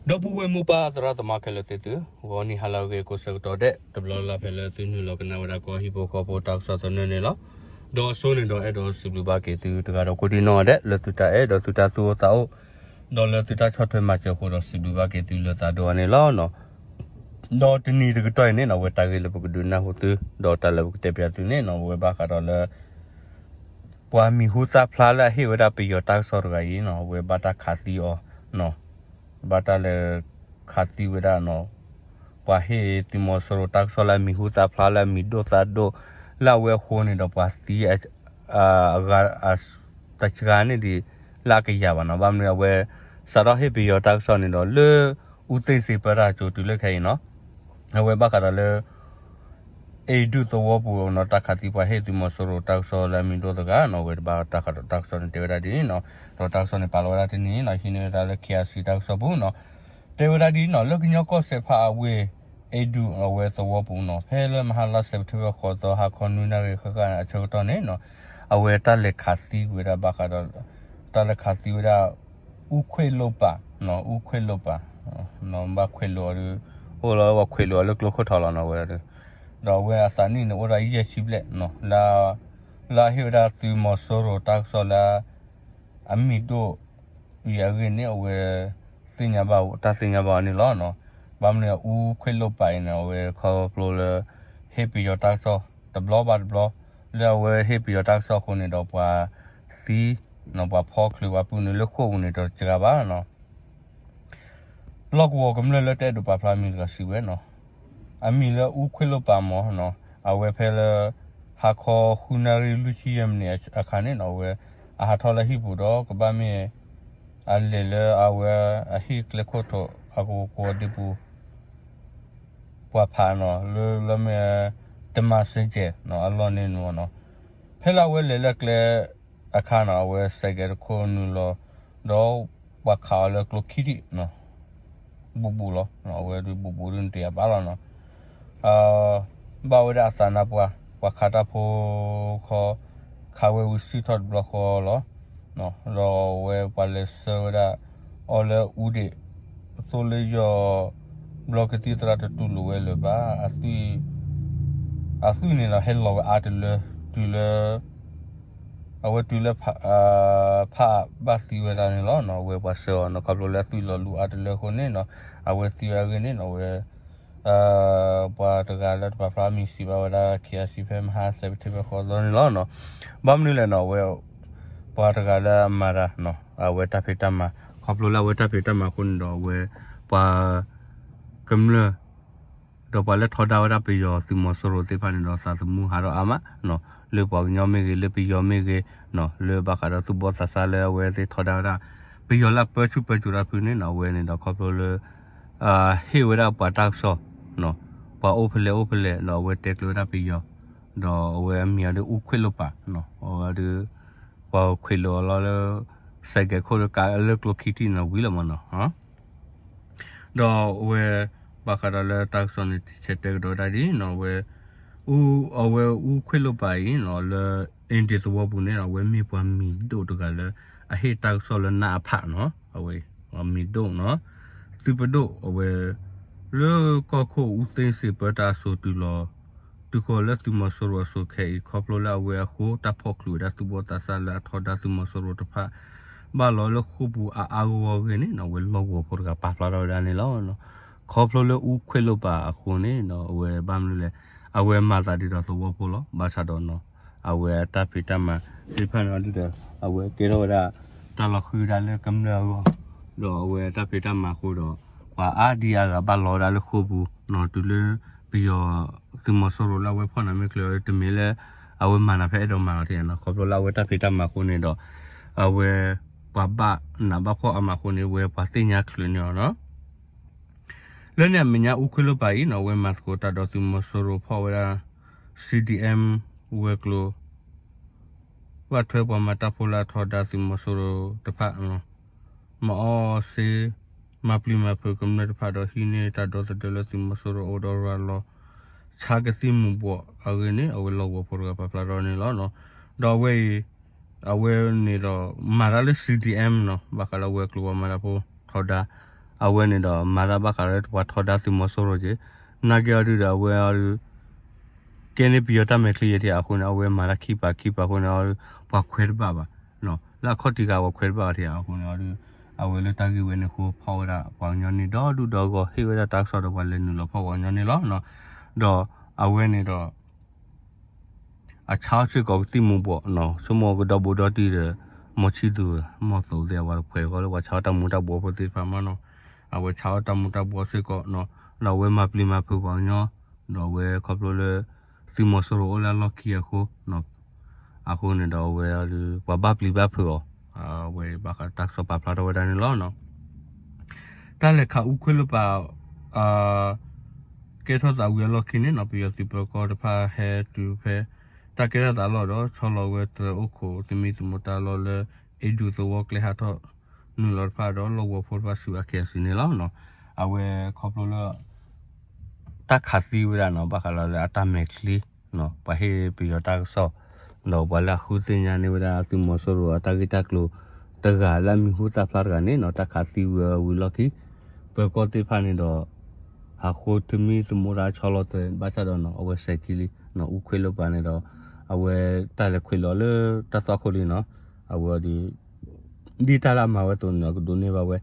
ဒီပုၢ်ဝဲၢ်မိၢ်ပၢ်သရၣ်သမါခဲလၢာ်သ့ၣ်သု, ဂီၤနံၤဟါလၢအဂ့ၤကိးဆၢကတီၢ်ဒဲး တဘျီလၢ်လၢ်ဖဲလၢသုနုာ်လီၤကနၣ်ဝဲဒၣ်ကီၢ်ဟံၣ်ဖိဃီဖိတၢ်ကစီၣ်သနၢၣ်န့ၣ်လီၤ. ဒီးအစိန့ၣ်ဒီးအဲၣ်ဒိးစံးဘျုးဘၣ်က့ၤသုတဂၤဒီးကိးဒံနီၢ်ဂၤဒဲး လၢသုတၢ်အဲၣ်ဒီးသုတၢ်သူၣ်အိၣ်သးအိၣ် ဒီးလၢသုတၢ်ဆီၣ်ထွဲမၤစၢၤအဃိဒီးစံးဘျုးဘၣ်က့ၤသုလၢသးဒိၣ်အါန့ၣ်လီၤ. ဒီးတနံၤတကတီၢ်အံၤန့ၣ်နီၣ် အဝဲတၢ်ဂ့ၢ်လၢပကဒုးနၢ်ဟူသု ဒီးတၢ်လၢပကတဲပၠးသုန့ၣ်နီၣ် အဝဲဘၣ်ဃးဒီးလၢ ပှၤမံၤဟူသၣ်ဖျါလၢအဟ့ၣ်ဝဲဒၣ်ပယီၤတၢ်ကစီၣ်တဂၤအံၤနီၣ် အဝဲဘၣ်တၢ်ခးသံအီၤ ဘၣ်တၢ်လဲၤခးသံဝဲဒၣ်နီၣ် ပှၤဟ့ၣ်သုးမီၤစိရိၤတၢ်ကစီၣ်လၢအမံၤဟူသၣ်ဖျါလၢအမံၤဒိၣ်သၣ်ဒိၣ် လၢအဝဲအဃိန့ၣ်ဒီးပှၤသံ အဂၤ တစှၤန့ၢ်ဒံး လၢအကယၤဘၣ်နီၣ် ဘၣ်မနုၤအဝဲ စးထီၣ်ဟ့ၣ်ပယီၤတၢ်ကစီၣ်န့ၣ်ဒီးလၢ အူသ့ၣ်စ့ပၢတၢ်ကၠိတုၤလၢခဲအံၤနီၣ် အဝဲဘၣ်ဃးဒီးလၢ အ့ဒူၣ်သဝီပူၤနီၣ် တၢ်ခးသံပှၤဟ့ၣ်သုးမီၤစိရိၤတၢ်ကစီၣ်လၢအမံၤဒိၣ်တဂၤနီၣ် အဝဲတဘၣ်တၢ်ဃးဒီးတၢ်ကစီၣ်န့ၣ်တဲဝဲဒၣ်ဒ်နီၣ် ဒီးတၢ်ကစီၣ်န့ၣ်ပာ်လီၤဝဲဒၣ်တနံၤနီၣ် ဟံးန့ၢ်ဝဲဒၣ်လၢ ခ့အါစံ တၢ်ကစီၣ်ပူၤနီၣ် တဲဝဲဒၣ်ဒ်နီၣ် လၢကညီကီၢ်စဲးဖးအဝ့ၢ် အ့ဒူၣ်အဝဲသဝီပူၤနီၣ် ဖဲလၢမဟါလါစဲးပထ့ဘၢၣ်ဃိးသီ ဟါခီနွံနၣ်ရံၣ်ဃၣ်ဃၣ်အဆၢကတီၢ်န့ၣ်နီၣ် အဝဲတၢ်လဲၤခးသံဝဲဒၣ်ဘၣ်ဃးဒီး တၢ်လဲၤခးသံဝဲဒၣ် အူခွ့ၣ်လိၣ်ပာ် အူခွ့ၣ်လိၣ်ပာ် ဘၣ်ခွဲးလိာ်အီၤဒီး အိၣ်လီၤဝဲခွဲးလိာ်အီၤလၢကျိခိၣ်ထီလီၤနီၣ်ဝဲဒီး ဒီးအဝဲအသးနံၣ်န့ၣ်အိၣ်ဒၣ်ယဲၢ်ဆံဘျဲၣ်နီၣ် လၢ လၢအဟ့ၣ်ဝဲဒၣ်သုးမီၤစိရိၤတၢ်ကစီၣ်လၢ အမံၤဒိၣ် အံၤအဂ့ၢ်န့ၣ် အဝဲ သ့ၣ်ညါဘၣ် တၢ်သ့ၣ်ညါဘၣ်အီၤန့ၣ်လီၤ. ဘၣ်မနုၤအူခွ့ၣ်လိၣ်ပာ်အံၤန့ၣ် အဝဲခီဖျိလၢ ဟ့ၣ်ပယီၤတၢ်ကစီၣ် တဘျီဘၣ်တဘျီ လၢအဝဲဟ့ၣ်ပယီၤတၢ်ကစီၣ်အဃိန့ၣ်ဒီး ပှၤသံ ပှၤဖီချုးပှၤပုၢ်နုာ်လၢဃိာ်ပူၤန့ၣ်ဒီးတစှၤဘၣ်နီၤ လီၢ်ကဝီၤကမျၢၢ်လၢတအဲၣ်ဒိးပာ်ဖျါအမံၤတဂၤစံးဝဲနီၤ, အမံၤလၢအူခွ့ၣ်လိၣ်ပာ်မးနီၤ, အဝဲဖဲလၢ ဟါခီဃုနၣ်ရံၣ်လွံၢ်ဆံယဲၢ်မံးနံးအခါန့ၣ်နီၤ အဝဲ အဟးထီၣ်လၢဟံၣ်ပူၤဒီးကဘၣ်မ့ၢ် အလဲၤလၢအဝဲအဟံၣ်ကျဲခိၣ်ထိးအကဝီၤဒ့ပူၤ ပှၤဖးနီၤ လၢလၢမ့ၢ် တမၤစ့ကဲးနီၤ အလီၢ်န့ၣ်နီၤ, ဖဲလၢအဝဲလဲၤလၢကျဲအခါနီၤ အဝဲစဲးကဲးတခိၣ်နုာ်လီၤ ဒီးပှၤခးအီၤလၢကျိခံထံၣ် ဘူးဘူးလီၤ အဝဲဒုးဘူးဘူးဒုးနတ့ၢ်အဘၣ်လီၤနီၤ, ဘၣ်ဝဲဒၣ်အသးနါပှၢ် ပှၤခးတၢ်ဖိခီ ခးဝဲဝံၤစံၣ်ထီၣ်တဘျီဃီလီၤ, ဒီးအဝဲပှၤလဲၤဆှၢဝဲဒၣ်အီၤလၢအူဒံး သိလ့ၣ်ယီၢ် ဘျီကသံၣ်သရၣ်တတူၢ်လိာ်ဝဲလၢၤဘၣ် အသွံၣ်န့ၣ်ဒီးဟဲလီၤဝဲအါတလၢ တုၤလၢ အဝဲတုၤလၢ ဖးဘၣ်သံဝဲဒၣ်န့ၣ်လီၤ. အဝဲပှၤဆှၢအီၤနီၤ ခီဖျိလၢအသွံၣ်လီၤလူအါတလၢအဃိန့ၣ်နီၤ အဝဲသံဝဲအဂ့ၢ်န့ၣ်နီၤ အဝဲ ပှၤတဂၤလၢတပာ်ဖျါအမံၤစံးဘၣ်ဝဲဒၣ် ခ့အါစံဖဲမဟါစဲးပထ့ဘၢၣ်ဃိးသီန့ၣ်လီၤ. ဘၣ်မနုၤလဲၣ်နီၤ အဝဲ ပှၤတဂၤလၢအမၤတၢ် အဝဲတၢ်ဖံးတၢ်မၤ ခီဖျိလၢအဝဲတၢ်ဖံးတၢ်မၤအဃိန့ၣ်ဒီး အဝဲ ပှၤ ကမျၢၢ် ဒီးပှၤလၢထီဒါဝဲဒၣ်ပယီၤသုးမီၤစိရိၤသ့ၣ်တဖၣ်န့ၣ်ဒီး သးသမူဟးထီၣ်အါမး လၢပှၤကညီမ့ၢ်ဂ့ၤ လၢပယီၤမ့ၢ်ဂ့ၤ လၢဘၣ်ဃးဒီးသူၣ်ဘီၣ်သးစၢ်လၢအဝဲသ့ၣ်ထီဒါဝဲဒၣ် ပယီၤလၢအပၢဆူၣ်ပၢစိးတၢ်ဖုန့ၣ်နီၤ အဝဲန့ၣ်ဒီးခီဖျိလၢ ဟ့ၣ်ဝဲဒၣ်ပှၤတၢ်ကစီၣ် ပှၤအိၣ်ဖဲလဲၣ်အိၣ်ဖဲလဲၣ်ဒီးအဝဲတဲကျိၤဝဲဒၣ်ပယီၤ ဒီးအဝဲအမံၤအီၤဒ်အူခွ့ၣ်လိၣ်ပာ် အဝဲဒ် ပှၤခွဲးလိာ်အီၤလီၤလၢ စဲးကဲးခိၣ်ဒီးကးလၢကျိခံထံၣ်န့ၣ်ဝံၤလီၤမးနီၤ ဒီးအဝဲ ဘၣ်ဃးဒီးလၢတၢ်ကစီၣ်န့ၣ် ဆဲးတဲကဒီးဝဲဒၣ်ဒ်နီၤ အဝဲ အဝဲအူခွ့ၣ်လိၣ်ပာ်အံၤနီၤ လၢ အ့ဒ့သဝီပူၤန့ၣ် အဝဲမ့ၢ်ပှၤမံၤဒိၣ်တဂၤလၢ အဟ့ၣ်တၢ်ကစီၣ်လၢနးအဖးနီၤ အဝဲ မံၤဒိၣ်နီၤ သုးပဒိၣ်အဝဲ လၢကီၢ်ခိၣ်အူသ့စ့ပၢတၢ်အစိၤတုၤလီၤ တုၤဃီၤလၢသုးမီၤစိရိၤအစိၤခဲအံၤ ခီဖျိလၢအဝဲအဃိ တၢ်ဖီၣ်ချုးဝဲဒၣ်သူၣ်ဘီၣ်သးစၢ်လၢအထီဒါသုးမီၤစိရိၤတဖၣ် ဘၣ်လီၤလၢဃိာ်ပူၤအါအါဂီၢ်ဂီၢ်အဂ့ၢ်န့ၣ်နီၤ အဝဲလီၢ်ကဝီၤဖိတဂၤပာ်ဖျါထီၣ်ဝဲဒၣ်န့ၣ်လီၤ. ခီဖျိလၢအူခွ့ၣ်လိၣ်ပာ်အဃိန့ၣ်နီၤ အဝဲဘၣ်မနုၤလဲၣ် အဝဲမၤသးဒ်ဒီးသဝီဖိလီၤ. ဘၣ်ဆၣ်ဒီးနီၤ အဝဲအတၢ်ဖံးတၢ်မၤသ့ၣ်တဖၣ်န့ၣ်ဒ်ဒီး အဝဲကဲထီၣ်ဝဲဒၣ် တၢ်လီၤဃံၤဝဲဒၣ်လၢကမျၢၢ်အဂီၢ် ဒီးအဝဲတၢ်ဖံးတၢ်မၤအဃိဒီး ပှၤအါဒံအါဂၤဘၣ်လီၤဝဲဒၣ်လၢဃိာ်ပူၤနီၤ တုၤလၢ ပယီၤ သုးမီၤစိရိၤလၢအဝဲဖီၣ်နၤမ့ၢ်ချုးအီၤ တမ့ၢ်လၢ အဝဲမၤနၤဖဲအဲၣ်ဒိးမၤလီၤတဂ့ၤနီၤ ခီဖျိလၢအဝဲတၢ်ဖံးတၢ်မၤအဃိန့ၣ်ဒီး အဝဲ ပှၤဘၣ်နးဘၣ်ဖှီၣ်အါမးအဃိန့ၣ် ဝဲပှၤသ့ၣ်ညါချုးန့ၢ်အီၤနီၤ လၢန့ၣ်အမဲာ်ညါအူခွ့ၣ်လိၣ်ပာ်အံၤနီၤ အဝဲမၤသကိးတၢ်ဒီးသုးမီၤစိရိၤဖီၣ်ဝဲဒၣ် CDM ဝဲၤကျိၤ ဘၣ်ထွဲပှၤမၤတၢ်ဖိလၢအထီဒါသုးမီၤစိရိၤတဖၣ် မၤအီၣ်စ့ မၤပျံၤမၤဖုးကမျၢၢ်တဖၣ်ဒီးဟံးန့ၢ်တၢ်ဒီသဒၢလၢသုးမီၤစိရိၤအအိၣ်ဒီးရၤလီၤ ဆါကသံၣ်မူၤဘှီးအဂ့ၢ်န့ၣ် အဝဲလီၢ်ကဝီၤဖိတဂၤပာ်ဖျါထီၣ်န့ၣ်လီၤ. ဒီးအဝဲအံၤ အဝဲန့ၣ်ဒီးမၤတၢ်လၢ CDM နီၤ ဘၣ်ဃးလၢဝဲၤကျိၤပှၤမၤတၢ်ဖိထီဒါ အဝဲန့ၣ်ဒီးမၤတၢ်ဘၣ်ဃးလၢပှၤထီဒါသုးမီၤစိရိၤက့ၤ, နာ်က့အီၤဒုဒီးအဝဲအီၤဒု ကဲန့ၢ်ပယီၤတၢ်မဲာ်ချံယဲၢ်ထံအဃိန့ၣ် အဝဲမၤတၢ်ခံပာ်ခံပာ်အဃိန့ၣ် ပှၤခွဲးတဘၣ်ဘၣ်, လၢအခီၣ်ထံးဃာ်ပှၤခွဲးတဘၣ်ဘၣ်ထံအဃိန့ၣ်အီၤဒု အဝဲလၢတၢ်ဂ့ၢ်ဝဲန့ၣ်အဃိ ဖီၣ်ဝဲဒၣ်ပှၤကညီန့ၢ်ဒီဒူၣ်ဒီဂီၢ် ဟ့ၣ်ဝဲဒၣ်တၢ်ကစီၣ်ဒီးပှၤလဲၤနုာ်လီၤဖီၣ်ပှၤကညီန့ၢ်လီၤ. ဒီးအဝဲန့ၣ်ဒီး အဆါအီၣ်စ့ၢ်ကီးကသံၣ်မူၤဘှီးနီၤ ဆိကမိၣ်ကဒီဘူးဒီတံၢ်ဒီး မီၤဆံသူး မီၤသိးသ့ၣ် ပှၤတဖှဲးဃီလၢပှၤဆါအီၣ်တၢ်မူၤတၢ်ဘှီးဖိသ့ၣ်တဖၣ်မးနီၤ, အဝဲဆါအီၣ်တၢ်မူၤတၢ်ဘှီးစ့ၢ်ကီးနီၤ, ဒီးအဝဲမၤပျံၤမၤဖုးပှၤကညီ, ဒီးအဝဲခီဖျိလၢ သုးမီၤစိရိၤအိၣ်လၢအလီၢ်ခံအဃိ အဃိန့ၣ်ဒီးအဝဲ ပှၤဘၣ်ပျံၤဘၣ်ဖုးအီၤ, အဝဲဘၣ်ဃးတၢ်ကစီၣ်ပာ်ဖျါထီၣ်ဝဲဒၣ်န့ၣ်လီၤ. တၢ်လဲၤခးအူခွ့ၣ်လိာ်ပာ် ကဲထီၣ်သးဝံၤအလီၢ်ခံန့ၣ်နီၤ ပယီၤသုးပၢၤကီၢ်တဖၣ်ဟဲတုၤဖဲ တၢ်ကဲထီၣ်သးလီၢ်ဒီး ဆီလီၤဝဲတြဲၤအိၣ်ခိးသမံသမိးတၢ်လီၢ်လၢ အ့ဒူၣ်သဝီကျဲဟးထီၣ်နုာ်လီၤတဖၣ်ဒီး လီၢ်ဝီၤဖိတဖၣ်စံးဝဲ KIC န့ၣ်လီၤ. အဝဲခီဖျိလၢ တၢ်ခးသံဝဲဒၣ်နီၤ ဘၣ်ဃးလီၤလၢအတၢ်မဲာ်ချံ ပှၤဟ့ၣ်ပယီၤတၢ်ကစီၣ် ဒီးပှၤလၢအဃုသ့ၣ်ညါန့ၢ်ဝဲဒၣ်သုးမီၤစိရိၤအတၢ်ဂ့ၢ်တၢ်ကျိၤတဂၤလၢအမံၤဟူသၣ်ဖျါတဂၤန့ၣ်နီၤ တၢ်ခးသံဝံၤအဝံၤလီၢ်ခံ ပၢၤကီၢ်သ့ၣ်တဖၣ်န့ၣ်ဒီး ဟးဃိထံမံသမိးတၢ်ဆီလီၤတြဲၤဘၣ်ဆၣ်ဒီးနီၤ အဝဲစဲးခံလံနီၤ အူခွ့ၣ်လိာ်ပာ်န့ၣ်ဒီး အဝဲတၢ်လဲၤခွဲးလီၤလၢတၢ်သွၣ်ခိၣ်လံနီၤ အဝဲဒီး ဒ်တၢ်လၢအမၤဝဲအသိးန့ၣ်ဒီး ကဒိးန့ၢ်ဘၣ်ဝဲ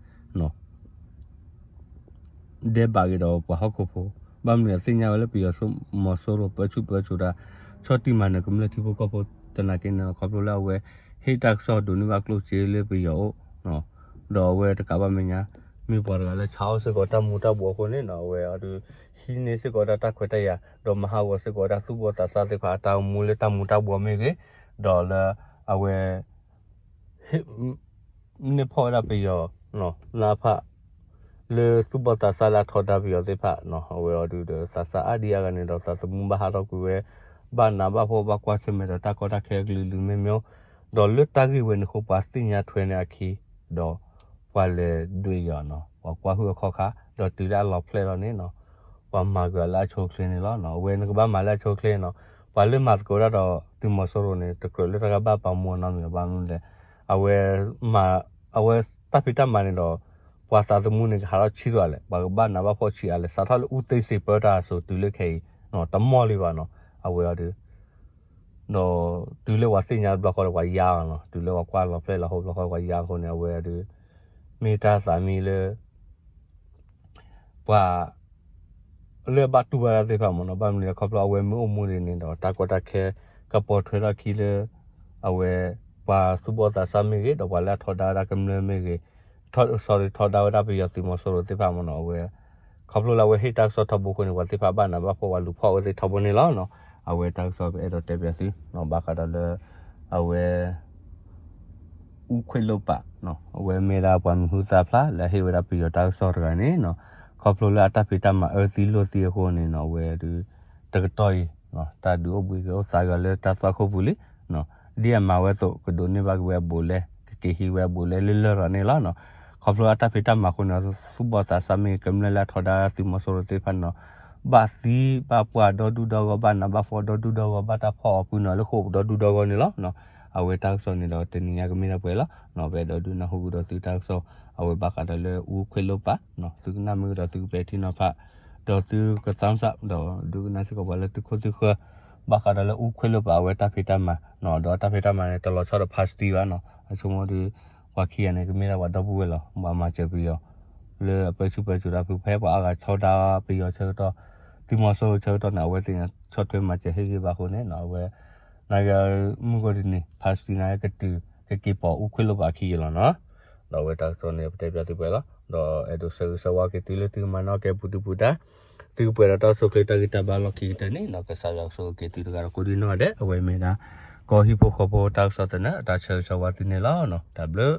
ဒဲးဘးက့ၤဒီးပှၤဟီၣ်ခိၣ်ဖိ, ဘၣ်မနုၤအသ့ၣ်ညါဝဲလၢပယီၤမီၤစိရိၤပၢဆူၣ်ပၢစိးတၢ် ဆီၣ်တံၢ်မၤနၢၤကမျၢၢ်ထံဖိကီၢ်ဖိသနာ်က့န့ၣ် ခီဖျိလၢအဝဲဟ့ၣ်တၢ်ကစီၣ်ဒိးန့ၢ်ဘၣ်ကျိၣ်စ့လၢပယီၤအိၣ်, ဒီးအဝဲတကးဘၣ်မဲာ်ညါ မ့ၢ်ပှၤတဂၤလၢဆါအီၣ်စ့ၢ်ကီးတၢ်မူၤတၢ်ဘှီးအဃိန့ၣ်နီၤ အဝဲအီၤဒုး ဟံးန့ၢ်စ့ၢ်ကီးတၢ်ခွဲးတၢ်ယာ် ဒီးမၤဟးဂီၤစ့ၢ်ကီးတၢ်သူၣ်ဘီၣ်သးစၢ်သ့ၣ်တဖၣ်အတၢ်အိၣ်မူလၢတၢ်မူၤတၢ်ဘှီးမ့ၢ်ဂ့ၤ, ဒီးလၢအဝဲ ဟ့ၣ် န့ၢ်ဖီၣ်ဝဲဒၣ်ပယီၤ နါဖး လၢသူၣ်ဘီၣ်သးစၢ်လၢအထီဒါပယီၤသ့ၣ်တဖၣ်နီၤ အဝဲအီၤဒုးဒီးသးစၢ်အါဒံအါဂၤန့ၣ်ဒီး သးသမူဘၣ်ဟးထီၣ်ကွံာ်ဝဲ ဘၣ်နးဘၣ်ဖှီၣ်ဘၣ်ကွၢ်ဆၢၣ်မဲာ်ဒီးတၢ်ကီတၢ်ခဲအကလုာ်ကလုာ်မ့ၢ်မ့ၢ်, ဒီးလၢတၢ်ဂ့ၢ်ဝဲန့ၣ်အဃိ ပှၤသ့ၣ်ညါထွဲန့ၢ်အခံ ဒီးပှၤလဲၤဒွဲၣ်အီၤနီၤ ပှၤကွၢ်ဟုၣ်အခီၣ်ခါ ဒီးတုၤလၢအလီၤဖျဲၣ်လီၤန့ၣ်နီၤ ပှၤမၤကွံာ်အီၤလၢအဆိအချ့န့ၣ်လီၤ. အဝဲနကဘၣ်မၤလၢအဆိအချ့နီၤ ပှၤလၢမၤသကိးတၢ်ဒီးသုးမီၤစိရိၤန့ၣ် တကြၢးလၢတၢ်ကဘၣ်ပာ်မူအီၤနီတမံၤဘၣ်မနုၤလဲၣ်, အဝဲ အဝဲတၢ်ဖံးတၢ်မၤန့ၣ်ဒီး ပှၤသးသမူန့ၣ် ကဟးထီၣ်ဆံးတဂၤလဲၣ်, ပှၤကဘၣ်နးဘၣ်ဖှီၣ်ဆံးအါလဲၣ်, စးထီၣ်လၢအူသ့စ့းပၢတၢ်အစိၤတုၤလၢခဲအံၤ တမီၢ်လံဘၣ်နီၤ အဝဲအီၤဒုး ဒီးတုၤလၢပှၤသ့ၣ်ညါတဘျီဃီဒီး ပှၤယါအီၤနီၤ, တုၤလၢပှၤကွၢ်လီၤဖျဲၣ်လီၤဟိဘျီဃီ ပှၤယါအဃိန့ၣ် အဝဲအီၤဒုး မ့ၢ်တၢ်သးမံလၢ ပှၤ လၢအဘၣ်တူၢ်ဘၣ်တၢ်သ့ၣ်တဖၣ်မ့ၢ်နီၤ, ဘၣ်မနုၤလဲၣ် ခီဖျိအဝဲမ့ၢ်အိၣ်မူဒ်န့ၣ်ဒီး တၢ်ကီတၢ်ခဲ ကပိာ်ထွဲထီၣ်ခံလၢ အဝဲ ပှၤသူၣ်ဘီၣ်သးစၢ်မ့ၢ်ဂ့ၤ ဒီးပှၤလၢအထီဒါဝဲဒၣ်ကမျၢၢ်မ့ၢ်ဂ့ၤ, ထီ sorry ထီဒါဝဲဒၣ်ပယီၤသုးမီၤစိရိၤသ့ၣ်တဖၣ်မ့ၢ်နီၤ, အဝဲ ခီဖျိလၢအဝဲဟ့ၣ်တၢ်ကစီၣ်ထီဘိအဃိန့ၣ် ပှၤသ့ၣ်တဖၣ်ဘၣ်နးဘၣ်ဖှီၣ် ပှၤလူၤဖီၣ်ဝဲသ့ၣ်ထီဘိန့ၣ်လီၤနီၤ, အဝဲတၢ်ကစီၣ်ပအဲၣ်ဒိးတဲပၠးသု ဘၣ်ဃးဒီးလၢ အဝဲ အူခွ့ၣ်လိာ်ပာ် အဝဲမ့ၢ်ဒၣ်ပှၤမံၤဟူသၣ်ဖျါ လၢအဟ့ၣ်ဝဲဒၣ်ပယီၤတၢ်ကစီၣ်တဂၤန့ၣ်နီၤ, ခီဖျိလၢအတၢ်ဖံးတၢ်မၤအၢသံလိာ်သံအဃိန့ၣ်နီၤ အဝဲဒုး တကတီၢ်အံၤ တၢ်ဒုးအိၣ်ဘှံးက့ၤအိၣ်သးက့ၤလၢတၢ်သွၣ်ခိၣ်ပူၤလံ, ဒ်အမၤဝဲအသိး ကဒိးန့ၢ်ဘၣ်က့ၤဝဲအဘူးအလဲ ကက့ၤဟံးဝဲအဘူးအလဲလၢလရာ်န့ၣ်လီၤ. ခီဖျိအတၢ်ဖံးတၢ်မၤအဃိန့ၣ် သူၣ်ဘီၣ်သးစၢ်မ့ၢ်ဂ့ၤ ကမျၢၢ်လၢအထီဒါသုးမီၤစိရိၤသ့ၣ်တဖၣ်န့ၣ်နီၤ ဘၣ်သံဘၣ်ပှၢ်ဒီဒူၣ်ဒီဂီၢ် ဘၣ်နးဘၣ်ဖှီၣ်ဒီဒူၣ်ဒီဂီၢ် ဘၣ်တၢ်ဖီၣ်အီၤပုၢ်နီၤလၢဃိာ်ပူၤဒီဒူၣ်ဒီဂီၢ်န့ၣ်လီၤ. အဝဲတၢ်ကစီၣ်န့ၣ်ဒီးတနံၤညါကမ့ၢ်ဒၣ်ပှဲၤလီၤ. ပအဲၣ်ဒိးဒုးနၢ်ဟူကဒီးသုတၢ်ကစီၣ် အဝဲဘၣ်ဃးဒီးလၢအူခွ့ၣ်လိာ်ပာ် သုကနၣ်မ့ၢ်ကဒီးသုကပဲာ်ထံနီၤဖး ဒီးသုက thumbs up ဒီးဒုးကနၣ်စ့ၢ်ကီးပှၤလၢသုခိၣ်သုဃၢၤ ဘၣ်ဃးဒီးလၢအူခွ့ၣ်လိာ်ပာ်အဝဲတၢ်ဖံးတၢ်မၤ ဒီးတၢ်ဖံးတၢ်မၤန့ၣ် တလီၤဆီဒီး pastor ဘၣ်နီၤ, အဆိကမိၣ်ဒီး ပှၤခံဂၤန့ၣ် ကမ့ၢ်ဒၣ်ပှၤဒီပုၢ်ဝဲၢ်လီၤ. ပှၤမၤစၢၤပယီၤ လၢအပၢဆူၣ်ပၢစိးတၢ်ဖုဖဲပှၤအါဂၤဆီဒါပယီၤဆၢကတီၢ် သုးမီၤစိရိၤဆၢကတီၢ်န့ၣ် အဝဲသ့ၣ်န့ၣ် ဆီၣ်ထွဲမၤစၢၤဟ့ၣ်ဂံၢ်ဘါအဃိန့ၣ် အဝဲ နာ်က့ မုၢ်ဂီၤတနံၤ pastor နာ်က့ကတုၤ ကက့ၤပိာ်အူခွ့ၣ်လိာ်ပာ်ခံဂၤလီၤနီၤ. ဒီးအဝဲတၢ်ကစီၣ်န့ၣ် ပတဲပၠးသုပှဲၤလီၤ. ဒီးအဲၣ်ဒိးဆၢဂ့ၤဆၢဝါက့ၤသုလၢသုကမၤနီၣ်ကဲပူၤဒုပူၤဒါ သုကပှဲၤဒီးတၢ်အိၣ်ဆူၣ်အိၣ်ချ့တၢ်ဂံၢ်တၢ်ဘါလီၢ်ခံကတၢၢ်န့ၣ် ဒီးကစၢ်ယွၤကဆိၣ်ဂ့ၤက့ၤသုတဂၤဒီးကိးဒံနီၢ်ဂၤဒဲး အဝဲမ့ၢ်ဒၣ် ကီၢ်ဟံၣ်ဖိဃီဖိတၢ်ကစီၣ်သနၢၣ် တၢ်ဆၢဂ့ၤဆၢဝါသုန့ၣ်လီၤ. တၢ်ဘျုး